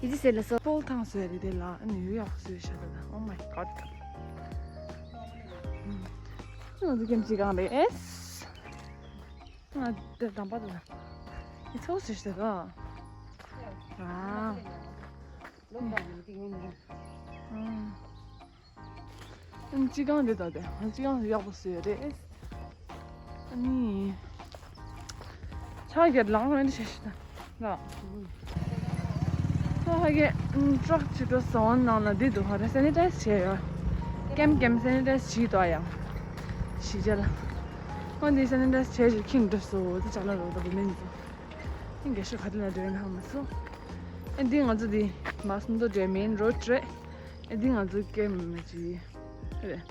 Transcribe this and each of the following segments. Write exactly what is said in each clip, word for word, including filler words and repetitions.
ཡི་ཙི་ཟེར་ལ་སོ། སྤོལ་ཐང་བཟོས་རེད་དེ་ལ་ཨ་ནི་ཡུ་ཡག་བཟོས་ཤ་ད་ད། Oh my god. ང་ཚོ་ཀེམ་ཅི་གང་རེད། ཨེས། ང་དེ་དམ་པ་དང་ཡི་ཚོགས་སུ་ཞིག་དང་། ཨ། ཨ། ཅི་གང་འདི་ལྟ་དེ་ཅི་གང་ཡག་པོ་བཟོས་རེད། ཨ་ནི། ཕྱག་གི་ལང་རེད་ཤ་ཤི་དང་། ལ། ཁོ་ཧ་གེ་ཏྲག་ཅིག་ཏུ་ཟོན་ནང་ལ་འདི་འདུག་ཧ་རེ་སེ་ནི་ཏའིས་བྱས་ཡོད། ཀེམ་ཀེམ་སེ་ནི་ཏའིས་བྱས་འདུག་ཡང་། ཞི་བྱ་ལ། ཁོ་འདི་སེ་ནི་ཏའིས་བྱས་ཞིག་ཁིང་འགྲོ་སོ་དེ་ཅག་ལ་རོ་ད་བུ་མིན་ཚོ། ཨིན་གེ་ཤོ་ག་དེ་ལ་འགྲོ་ཡིན་ཧ་མ་སོ། ཨེ་འདི་ང་ཚོ་འདི་མ་སུམ་མདོ་འདྲེ་མེན་རོ་ཌི་རེད། ཨེ་འདི་ང་ཚོ་ཀེམ་མེ་ཅི་རེད།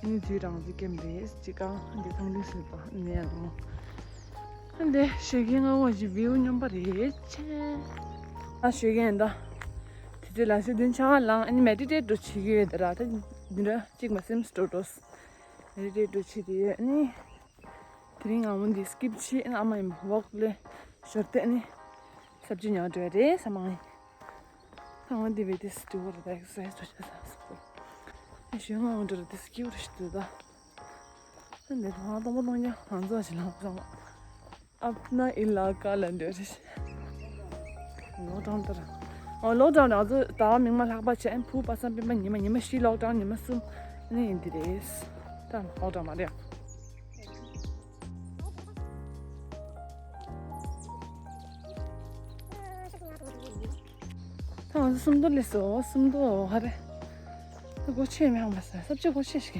ཨེ་འདི་དུས་རང་ཚོ་ཀེམ་རེད་ཅི་གང་འདི་ཐང་འདི་སུ་པ་ནེ་ཡང་མོ། འདི་ཞོད་ཀྱི་སྔ་བོ་ཞིག་བིའུ་སྙོམས་པ་རེད་ཆེ། ཨ་ཞོད་ཀྱི་ཡིན་ད། དེ་ཚོའི་ལ་ཞིག་མདུན་ཆང་ལངས་ཨ་ནི་མེ་ཌི་ཊེཊ་འགྲོ་བྱེད་ཀྱི་ཡོད་ད་ར་ད་འདི་འདྲ་གཅིག་མ་སེམས་སྤྲོ་འགྲོ། མེ་ཌི་ཊེཊ་འགྲོ་བྱེད་ཀྱི་ཡོད་ཨ་ནི། དེ་རིང་ང་མོ་འདི་སི་ཀིབ་བྱེད་ཨ་མ་ཡིན་ཝོག་ལས་ཞོར་ཏེ་ཨ་ནི། སབ་ཇི་ཉོ་འགྲོ་རེད་ས་མ་ཡིན། ཁང་བ་འདི་བས་དེ་སི་ཊི་ཝར་དེ་ཨེག་སར་སའིཛ་བྱ་ས་སོ། ཨེ་ཞོན་ང་འོང་འདྲ་ར་དེ་སི་ཀིའུ་ར་ཞིག་འདུག་ད། ཨ་འདི་ཐོང་ཨ་སྟོང་པ་སྟོང་རྐྱང་ང་ཚོ་ཞིག་ལངས་སོང་། ཨབ་ན་ཨི་ལ་ཀ་ལ་འདྲ་རེད། ལོག་ཌའོན་ལྟར། ཨོ་ལོག་ཌའོན་ང་ཚོ་ཟླ་བ་མིག་དམར་ལྷག་པ་བྱས་ཨན་ཕུ་པ་སམ་པིན་པ་ཉི་མ་ཉི་མ་བཞི་ལོག་ཌའོན་ཉི་མ་གསུམ་ནི་ཡིན་འདི་རེད། ད་ལོག་ཌའོན་མ་རེད། ད་ང་ཚོ་སུམ་མདོ་སླེབས་སོང་སུམ་མདོ་ཧ་རེ། སྒོ་ཕྱེ་མེད་ཧང་མ་ས་སབ་ཅི་སྒོ་ཕྱེ་ཞིག་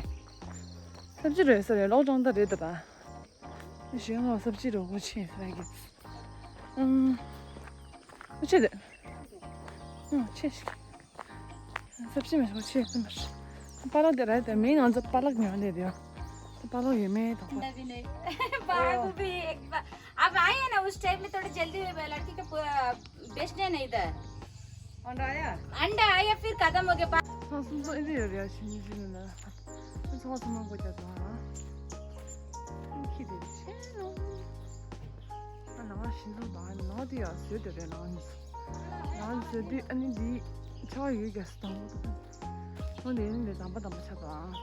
སབ་ཅི་རེད་ས་རེད་ལོག་ཌའོན་ད་རེད་ད་ར། ཞེ་ང་སབ་ཅི་རེད་སྒོ་ཕྱེ་ས་རེད་གི་ཨུམ། སྒོ་ཕྱེ་དེ། ཨུམ་ཕྱེ་ཞིག་སབ་ཅི་མེད་སྒོ་ཕྱེ་ས་མ་རེད། པ་ལག་དེ་རེད་དེ་མིང་ང་ཚོ་པ་ལག་ཉོ་ནས་རེད་ཡ། པ་ལག་ཡོད་མེད་དང་པ། अंडा भी नहीं। बाबू भी एक बार अब आए हैं ना, उस टाइम में थोड़ा जल्दी हुए, लड़की को प-, बेचने नहीं था। अंडा आया? अंडा आया, फिर खत्म हो गया। ཚང་སུམ་ཚོགས་ཨེ་འདྲ་ཡོད་རེད་ཡ་ཤིང་ཇི་ནི་ན། ཚང་ཚང་མ་གོ་རྒྱ་དང་། ཁྱི་དེ་ཆེ་ནོ། ཨ་ནང་ཤིང་ཚང་དང་ནང་དེ་ཡ་བཟོས་དེ་རེད་ནང་ནི། ནང་བཟོས་དུས་ཨ་ནི་འདི་ཆ་ཡོད་རྒྱ་སི་དང་པོ་དང་། ནང་དེ་ནི་དམ་པ་དམ་པ་ཆགས་དང་།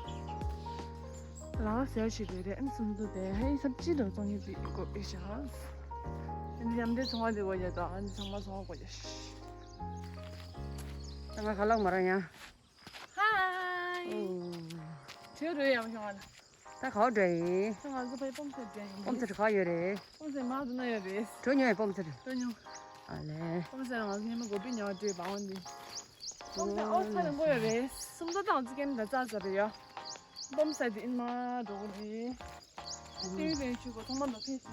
ལ་ཟེར་ཞིག་རེད་རེད། ཨ་ནི་སུམ་ཚོགས་དེ་ཧེ་སབ་ཅི་དང་ཚོང་གཉིས་ཅིག་གོ་ཨེ་ཤ། ཨ་ནི་མཉམ་འབྲེལ་ཚོང་བ་དེ་གོ་རྒྱ་དང་ཨ་ནི་ཚང་མ་ཚོང་བ་གོ་རྒྱ་ཤི། ང་ཁ་ལག་མ་ར་ཡ། ཧའི། ཨོ། ཁྱོད་རོལ་ཡང་ཤོང་ཨ་ལ། ད་ག་བ་འགྲོ་ཡིན། ཁྱོད་ང་ཚོ་ཕའི་སྤོམ་སེར་འགྲོ་ཡིན། སྤོམ་སེར་ག་ཡོད་རེད། སྤོམ་སེར་མ་འདུག་ན་ཡོད་རེད། གྲོ་ཉོ་ཡིན་སྤོམ་སེར། གྲོ་ཉོ། ཨ་ལེ། སྤོམ་སེར་ང་ཚོ་ཉི་མ་གོ་པི་ཉོ་འགྲོ་བ་འོང་འདི། སྤོམ་སེར་ཨོ་ཚ་རིང་པོ་ཡོད་རེད། སུམ་མདོ་དང་ཚིག་རྒྱན་ད་རྩ་ཚ་རེད་ཡ། སྤོམ་སེར་དེ་ཨིན་མ་འགྲོ་གི་རེད། ཏེ་བི་ལེན་ཆུ་གོ་ཐོག་མ་འདོག་ཕེབས་སོ།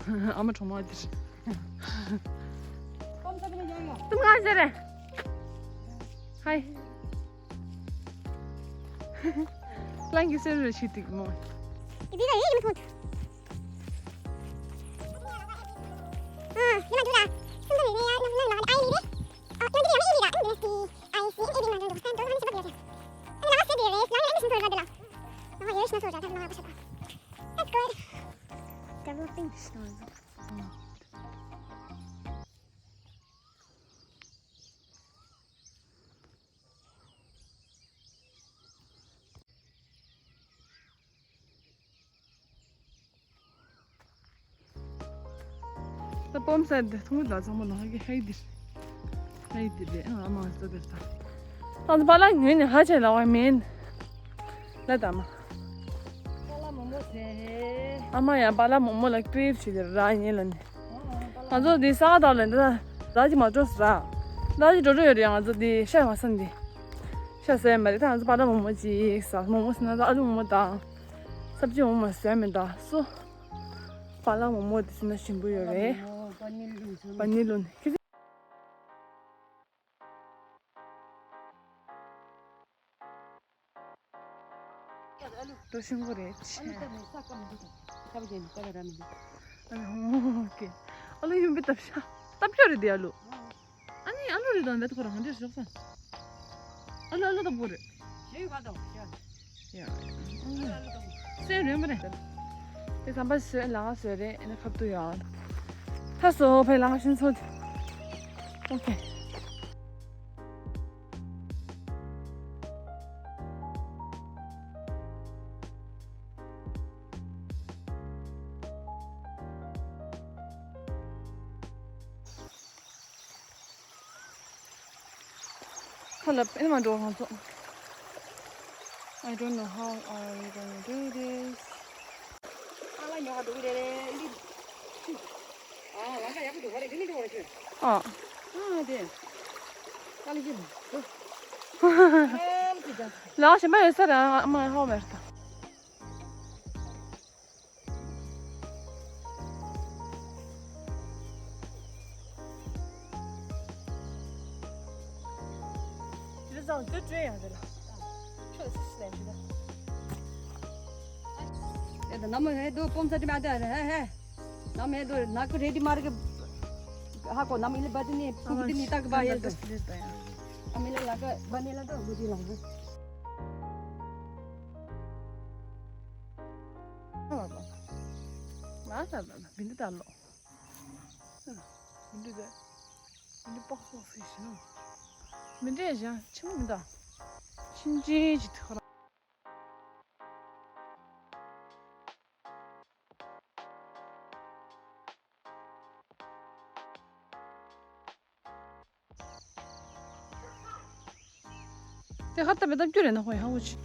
ཨ་མ་གྲོགས་མོ་དེ། ཏུམ་ག་ཟེར་རེ། ཧའི། ལང་གི་སེར་རེ་ཆི་ཏིག་མོ། དེ་དེ་ཡིན་མི་ཐུང་། ཨ་ཡིན་མ་འདུག་ལ། སུམ་མདོ་མི་མེད་ཡ་ནམ་ནམ་ལ་ཨ་ཡིན་རེད། ཨ་ཡོང་གི་རེད་ཡོང་གི་རེད་ཨ་ཡིན་རེད། ཨ་ཡིན་སི་ཨེ་ཡིན་མ་འདུག་ད་འདོག་ཨ་ནི་སུམ་མདོ་རེད། ཨ་ནི་ལ་སེ་དེ་རེད་ལ་ཡིན་ཨ་ནི་སུམ་མདོ་རེད་ལ། ཨ་ཡོད་ཤི་ན་སོ་ར་ད་ལ་ཡོད་ཤི་ན། That's good. Developing. ད་སྤོམ་ས་དེ་ཐུང་ལ་ཚང་མ་ལ་ཧ་གི་ཧའི་དེ། ཧའི་དེ་དེ་ཨ་མ་ས་དེ་ད། ད་ཚོ་པ་ལ་ངོས་ནས་ཧ་ཆེ་ལ་བ་མིན། ལ་ད་མ། པ་ལ་མོ་མོ་ཟེར། ཨ་མ་ཡང་པ་ལ་མོ་མོ་ལ་ཀྲིབ་བྱེད་དེ་ར་ཉེ་ལ་ནི། ང་ཚོ་འདི་ས་ག་དག་ལ་འདི་ད་ཅི་མ་འགྲོ་ས་ར། ད་ཅི་འགྲོ་འགྲོ་ཡོད་རེད། ང་ཚོ་འདི་ཤ་མ་ཟ་འདི། ཤ་ཟ་ཡ་མ་རེད། ད་ང་ཚོ་པ་ལ་མོ་མོ་ཅིག་ཟ། མོ་མོ་ཟ་ན་ད་ཨ་ལུ་མོ་མོ་དང་། སབ་ཅི་མོ་མོ་ཟ་མི་ད་སུ། པ་ལ་མོ་མོ་དེ་ཟ་ན་ཞིམ་པོ་ཡོད་རེད། པ་ནི་ལུན་ཟ། པ་ནི་ལུན། ཁྱི། ལྟོ་ཤིང་པོ་རེད། ཨ་ལུ་ཡིན་པའི་སྟབས་ཤ་སྟབས་ཤ་རེད་དེ་ཨ་ལུ། ཨ་ནི་ཨ་ལུ་རེད་དང་བེད་ཁོ་རང་འདྲེས་ཤོག་ས། ཨ་ལུ་ཨ་ལུ་ལྟ་བུ་རེད། ཞེས་བ་དང་ཞེས། ཡ། ཨ་ལུ་ཨ་ལུ་ལྟ་བུ། སེམས་རེད་མ་རེད། དེ་ཟམ་པ་བཟོས་ལ་བཟོས་རེད། ཨ་ནི་ཁབ་ཏུ་ཡོད། ཐ་སོ་ཕའི་ལང་ཤིན་ཚོ། ཨོ་ཁེ། ཁ་ལབ་ཨེ་མ་འགྲོ་ཁང་ཚོ། I don't know how are we gonna do this. ཨ་ལ་ཉོ་ག་འགྲོ་གི་རེད་རེད། ཨ་ལ་ཡག་པོ་འདུག་ག་རེད། དེ་ནི་འགྲོ་བ་རེད་ཁྱོད། ཨ། ཨ་དེ། ཨ་ལ་ཡིན། ཨ་ལ་ཞིམ་པ་ཡོད་ས་རེད། ཨ་མ་ཧོ་མེར་ད། དེ་ཚང་དུ་བྲོས་ཡང་དེ་ལ། ཁྱོད་སུ་ཞིག་ལས་ཞུ་ད། ཨེ་ད་ནམ་ཧེ་དུ་སྤོམ་ས་དེ་མ་དེ་ཧེ་ཧེ། ནམ་ཧེ་དུ་ནག་ཀུ་རེ་དི་མར་གི་ཧ་གོ་ནམ་ཨི་ལི་བ་དི་ནི་ཕུག་དི་ནི་ཏག་བ་ཡེ་དུ། ཨ་མི་ལ་ལ་ཀ་བ་ནི་ལ་དུ་གུ་དི་ལ། ཨ་བ་བ། མ་ས་བ་བ་བི་འདི་ད་ལོ། མི་འདི་དེ། མི་འདི་པགས་པགས་ཟེར་ཞིང་། མི་འདྲེ་ཞང་ཆེན་མོ་མི་འདའ། ཤིན་ཅི་ཅི་ཐོ་ར། དེ་ཁ་ཏ་བེ་ཏ་བསྐྱུར་རེ་ན་ཧོ་ཡ་ཧ་འུ་ཅི།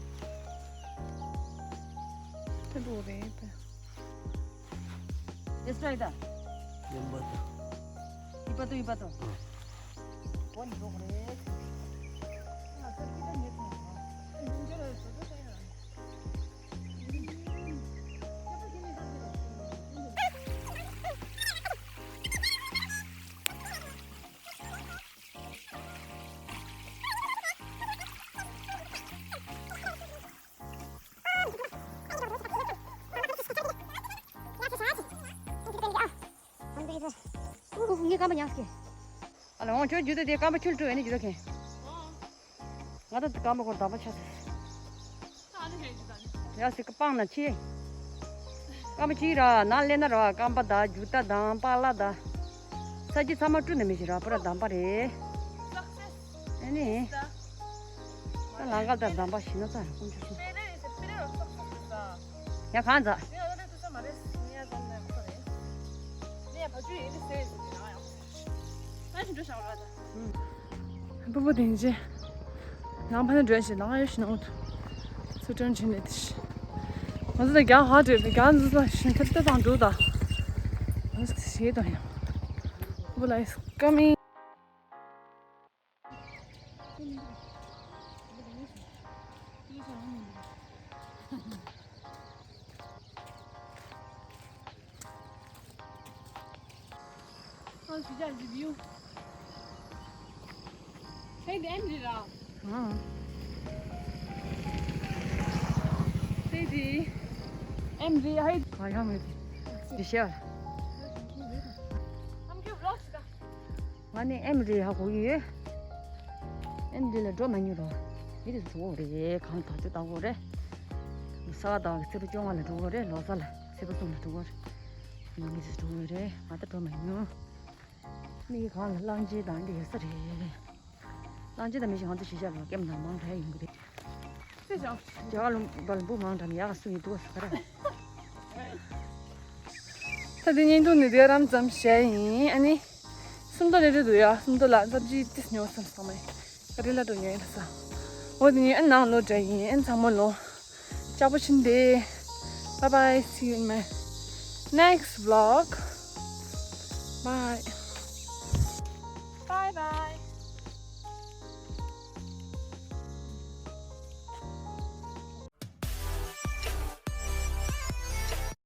དེ་འགྲོ་རེད་དེ། དེ་སུ་རེད་ད། ཡོན་པ་ཏོ། ཡི་པ་ཏོ་ཡི་པ་ཏོ། ཨ། ཧོ་ནི་འགྲོ་རེད། ཨ་ས་ཀི་ཏ་ཉེ་ཚང་། ཡོན་ཅོ་རེད་ཟོ་ཟོ་ས་ཡ། ངས་རྐང་པ་ཉག་གི། ཨ་ལ་འོང་ཁྱོད་རྒྱུ་དེ་དེ་རྐང་པ་ཁྱོད་བཀྲུ་ཨེ་ནི་རྒྱུ་ད་མཁན། ང་ད་རྐང་པ་ཁོ་དག་པ་ཆགས་སོང་། ཡ་སི་ཀ་སྤང་ན་ཆེ། རྐང་པ་ཆེ་ར་ན་ལེ་ན་ར་རྐང་པ་ད་རྒྱུ་ད་དང་པགས་ལ་ད། ས་ཅི་ཚང་མ་བཀྲུ་ན་མི་ཤེས་ར་པུ་ར་དམ་པ་རེད། ཨེ་ནི། ད་ལང་ཀ་ད་དམ་པ་ཤི་ན་ཚ་ཀུན་ཆུ་སོང་། ཡ་གང་ཛ། ཕུ་བོ་དེང་ཅི། ནང་ཕ་ནས་འགྲོ་ཞིག་ནང་ཡོད་ཞིག་ནང་དུ། སུ་དྲན་ཆེན་ནས་དེ་ཞིག་ང་ཚོ་ད་རྒྱ་ཧ་འདྲེ་རྒྱ་འཛུ་ས་ཞིང་ཐབས་ཏེ་དང་འགྲོ་ད། ང་ཚོ་ཞེས་དང་ཡང་། People is coming. ཨ་ཞུ་ཅག་ཅིག་བིའུ། ཧེ་དེ་ཨེམ་རི་ར། ཨ། ཧེ་དེ་ཨེམ་རི་ཧེ། ཨ་ཡ་མེད་དེ། དེ་ཤེས་པ། ང་ནི་ཨེམ་རི་ཧ་གོ་གི་ཡོད། ཨེམ་རི་ལ་འགྲོ་མ་མྱོང་རོ། མི་དེ་འགྲོ་རེད་གང་ཐག་ཆོད་བཏང་དགོས་རེད། ས་ག་ཟླ་བའི་ཚེས་པ་བཅོ་ལྔ་ལ་འགྲོ་དགོས་རེད། ལོ་གསར་ལ་ཚེས་པ་གསུམ་ལ་འགྲོ་དགོས་རེད། ཡིན་མི་ཚེ་འགྲོ་དགོས་རེད། ང་ད་འགྲོ་མ་མྱོང་། མི་གང་ལ་གླང་ཆེན་དང་འདི་ཡོད་ས་རེད། གླང་ཆེན་དང་མི་ཞིག་ང་ཚོ་གཞིས་ཆགས་ལ་སྐེམ་དང་མང་དྲགས་ཡོང་གི་རེད། རྒྱ་གར་ལུང་པ་ལུང་པོ་མང་དྲགས་ནས་ཡག་ག་སུ་ཡིན་འདུག་ཟེར་ག་ར། ད་དེ་བརྙན་ཐུང་ནི་དེ་རང་ཙམ་བྱས་ཡིན། ཨ་ནི་སུམ་མདོ་ལས་རེད་འདུག་ཡ། སུམ་མདོ་ལ་ཙམ་ཅིག་ཏིས་ཉོ་བསམ་སོང་མེད། ག་རེ་ལ་འགྲོ་ཉོ་ཡིན་ལ་ས། འོ་དེ་ནི་ཨ་ནང་ལོ་འདྲ་ཡིན། ཨ་ཚང་མ་ལོ་ལྕགས་པོ་ཕྱིན་ཏེ། Bye bye, see you in my next vlog. Bye.